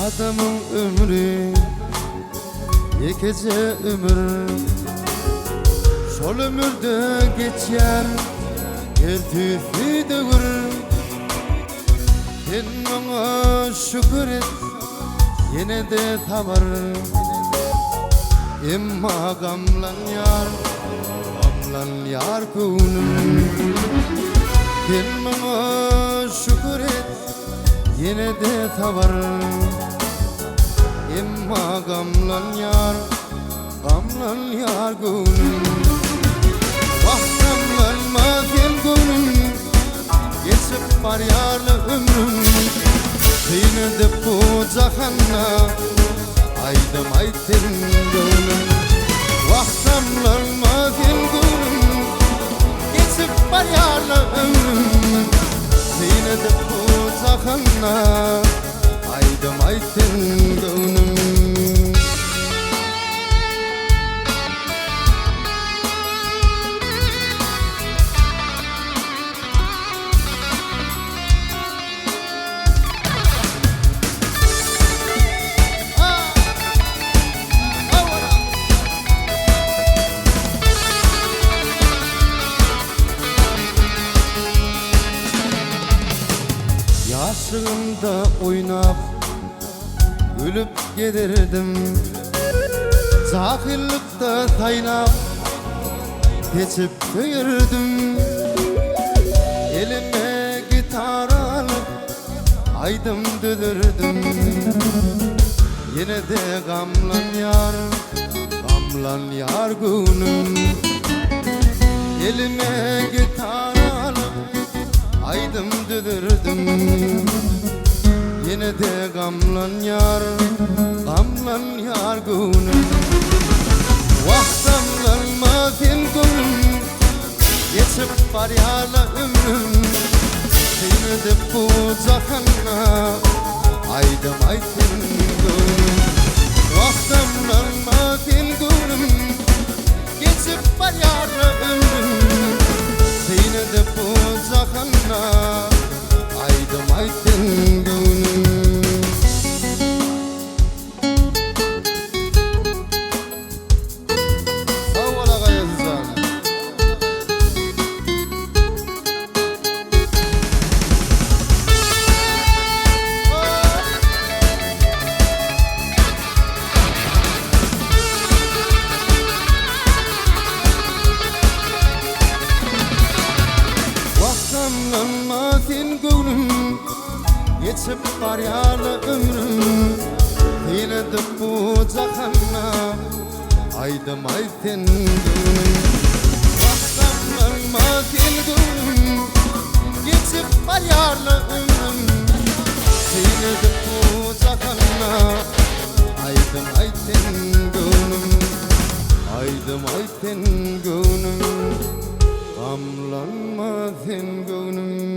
Adamyň ömri ýekeje ömür Şol ömürde geçýär her tüýsli döwür Sen muňa şükür et ýene-de sabyr Emma gamlanýar, gamlanýar göwnüm Sen muňa şükür et Ýene-de sabyr Emma gamlanýar, gamlanýar göwnüm Wah, gamlanma sen göwnüm Geçip barýarly ömrüm Syn edip bu jahanda Aýdym aýt sen göwnüm Wah, gamlanma sen göwnüm Geçip barýarly ömrüm Syn edip bu jahanda Aýdym aýt sen göwnüm. Ýaşlygymda oýnap, gülüp gezerdim. Jahyllykda saýlap, seçip söýerdim. Elime gitara alyp, aýdym düzerdim. Ýene-de gamlanýar, gamlanýar göwnüm. Elime gitara alyp, aýdym düzerdim. Ýene-de gamlanýar, gamlanýar göwnüm. Wah, gamlanma sen göwnüm, geçip barýar-la ömrüm. Syn edip bu jahana, aýdym aýt sen göwnüm. Wah, gamlanma sen göwnüm, geçip barýar-la ömrüm. Syn edip bu jahana, aýdym aýt sen göwnüm. Sag bol Agaýaz jan. Wah gamlanma sen göwnüm Geçip barýarla ömrüm Syn edip bu jahanda Aýdym aýt sen göwnüm Wah gamlanma sen göwnüm Geçip barýarla ömrüm Syn edip bu jahanda Aýdym aýt sen göwnüm Aýdym aýt sen göwnüm Gamlanma sen göwnüm.